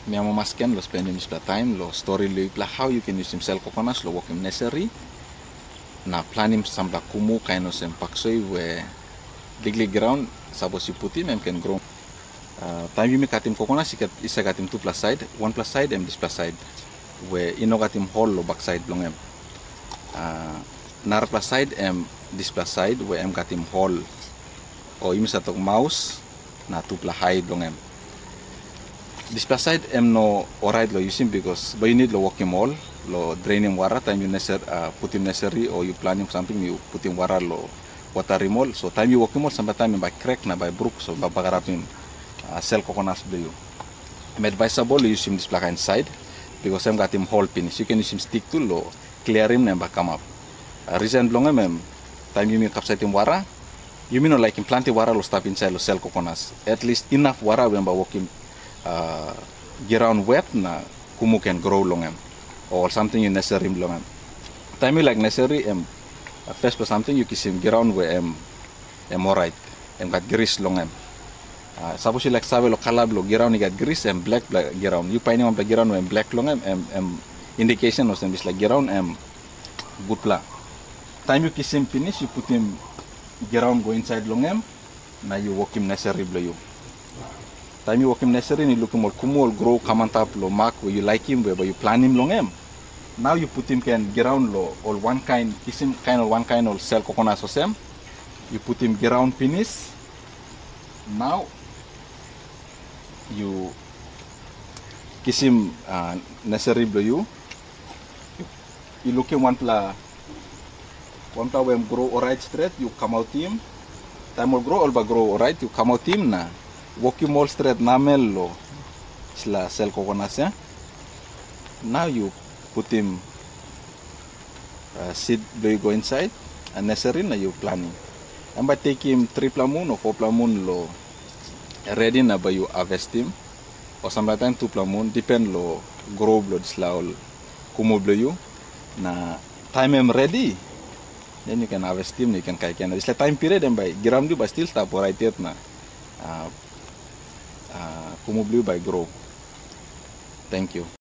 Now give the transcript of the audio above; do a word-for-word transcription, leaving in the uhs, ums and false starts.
Mi amamas ken long spendim dispela taim long stori long yupela hau yu ken yusim sel kokonas long wokim neseri na planim sampela kumu kain olsem paksoi we liklik graun sapos yu putim em ken gro. Uh, taim yumi katim kokonas i save katim tupela sait, wanpela sait em dispela sait we i no katim hol long baksait bilong em. Uh, narapela sait em dispela sait we em katim hol, o yumi save tok maus, na tupela hai bilong em. Dispela sait em no orait long yusim, bikos bai yu nid long wokim ol long drenim wara taim yu neser, uh, putim neseri o yu planim samting yu putim wara long watarim ol. So taim yu wokim ol, sampela taim em bai krek na bai bruk, so bai bagarapim uh, sel kokonas bilong yu. Em advisable long yusim dispela kain sait, bikos em katim hol pinis. Yu ken yusim stik tu long kliarim na em bai kamap. Uh, risen bilong em, em taim yumi kapsaitim wara, yumi no laikim planti wara long stap insait long sel kokonas. At least inap wara we em bai wokim uh, graun wet na kumu ken gro long em, o ol samting yu neserim long em. Taim yu laik neseri em, uh, fespela samting yu kisim graun we em em orait, em gat gris long em. Uh, sapos yu laik save long kala bilong graun i gat gris, em blek bilong graun. Yu painim wanpela graun em blek long em, em, em indikesen olsem dispela graun em gutpela. Taim yu kisim pinis, yu putim graun go insait long em, na yu wokim neseri bilong yu. Taim yu wokim neseri na yu lukim ol kumu ol gro kam antap long mak we yu laikim we bai yu planim long em, nau yu putim ken graun long ol wankain, kisim kain ol wankain ol sel kokonas olsem. Yu putim graun pinis, nau yu kisim uh, neseri bilong yu. Yu lukim wanpela wanpela we em gro orait stret, yu kamautim. Taim ol gro, ol bai gro orait, yu kamautim na wokim ol stret namel long dispela sel kokonas ya. Nau yu putim uh, sid bilong yu go insait, uh, neseri na yu planim. Em bai tekim tripela mun o fopela mun long redi na bai yu harvestim, o sampela taim tupela mun, dipen long gro bilong dispela ol kumu bilong yu. Na taim em redi, then yu ken harvestim na yu ken kaikai. Na dispela taim period em bai graun bilong yu bai stil stap orait yet na uh, uh, kumu bilong yu bai gro. Thank you.